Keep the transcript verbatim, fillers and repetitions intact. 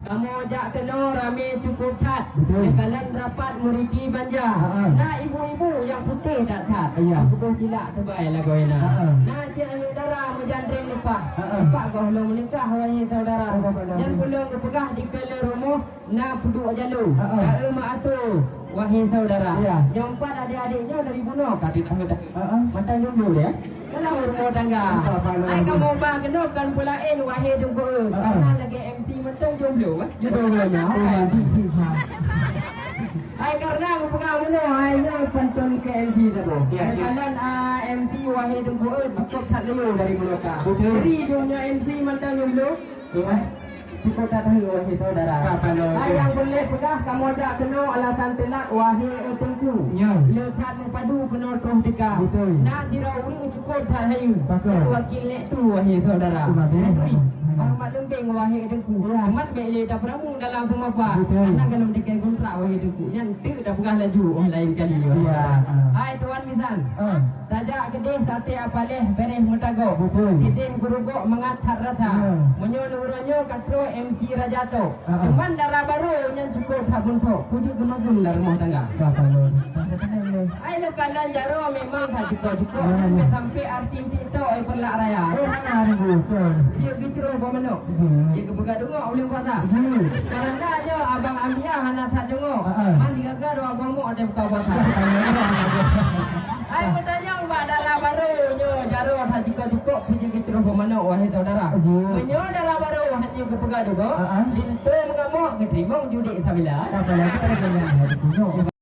Kamoe jak keunoe ramé cukup that. Betul. Neukalon rapat meuriti banja. Ha, ha. Na ibu-ibu nyang putéh that-that. Iya. Peuboh cilak teubai lagoena. Ha, ha. Na cit aneuk dara meujandreng leupah. Ha, ha. Pat gohlom meunikah, wahé saudara. Oh, Bapak Nabi. Nyan ulôn geupeugah dikeue lé rumoh na peuduek jalô. Ha, ha. Taeu meuatô, wahé saudara. Iya. Nyang pat adék-adék nyoe dari bunoe ka teuh tahu dah. Ha, ha. Mantong jomblo dia. Dalam rumah tangga. Apa, apa, apa? Ai kamoe ba keunoe kon peulaén, wahé Teungku, eh. Ha, ha. Karena lagèe M C mantong jomblo, eh. Jodoh mana? Oh, di sini. Ai karena aku peugah bunoe, ai nyoe pantôn keu M C tadi. Ya, ya. Kadang, ah, M C wahé Teungku, eh, cukup that leuyo dari Melaka. Betul. Jadi, dunia M C mantong jomblo. Ya. Cukup that leuyo, wahé saudara. Apa, apa, apa? Ai nyang boleh peugah, kamoe jak keunoe alasan teulat, wahé, eh, Teungku. Ya. Le that Padu keunoe troh teuka. Betul. Na sidroe ureueng cukôp that hayeue. Pakon? Wakil nèk tu, wahé saudara. Betul. Henry. Hmm. Ahmad Leumbeng, wahé Teungku. Ya. Mat bèk lé tapeuramu dalam seumapa. Betul. Hana gohlom teuken kontrak, wahé Teungku. Nyan teuk tapeugah laju, oh, laén kali, wahé. Ya. Hai, Tuan Bisan. Ah. Tajak keudeh saté apaleh, bèrèh meutagoe. Betul. Keudeh beurugok mangat that rasa. Ya. Meunyoe uroe nyoe ka troh M C Raja Tok. Ah, ah. Cuman dara barô nyan cukôp that beuntok, kujeuet geumagun lam rumoh tangga. Ka, ka, lôn. Ka, ka, ka, lôn. Ai, lôn kalon jaroe memang that cukôp-cukôp, ah, nyan, ah, sampai artis TikTok, eh, peureulak raya. Oh, hana, hana, betul. Jeuet geucroh boh manok. Hmm. Jeuet geupeugah deungö buleuen puasa. Hmm. Karena nyoe Abang Amia hana that deungö. Ah, ah. Man digaga dua buah mok ada buka puasa. Ah, ah, ah, ah. Hai, meutanyong bak dara barô nyoe, jaroe that cukôp-cukôp, peue jeuet geucroh boh manok, wahé saudara. Iya. Meunyoe dara barô hana geupeugah deungö, ah, ah, linto meungamok geuteurimong judek sabila. Apalagi ada yang ada deungö.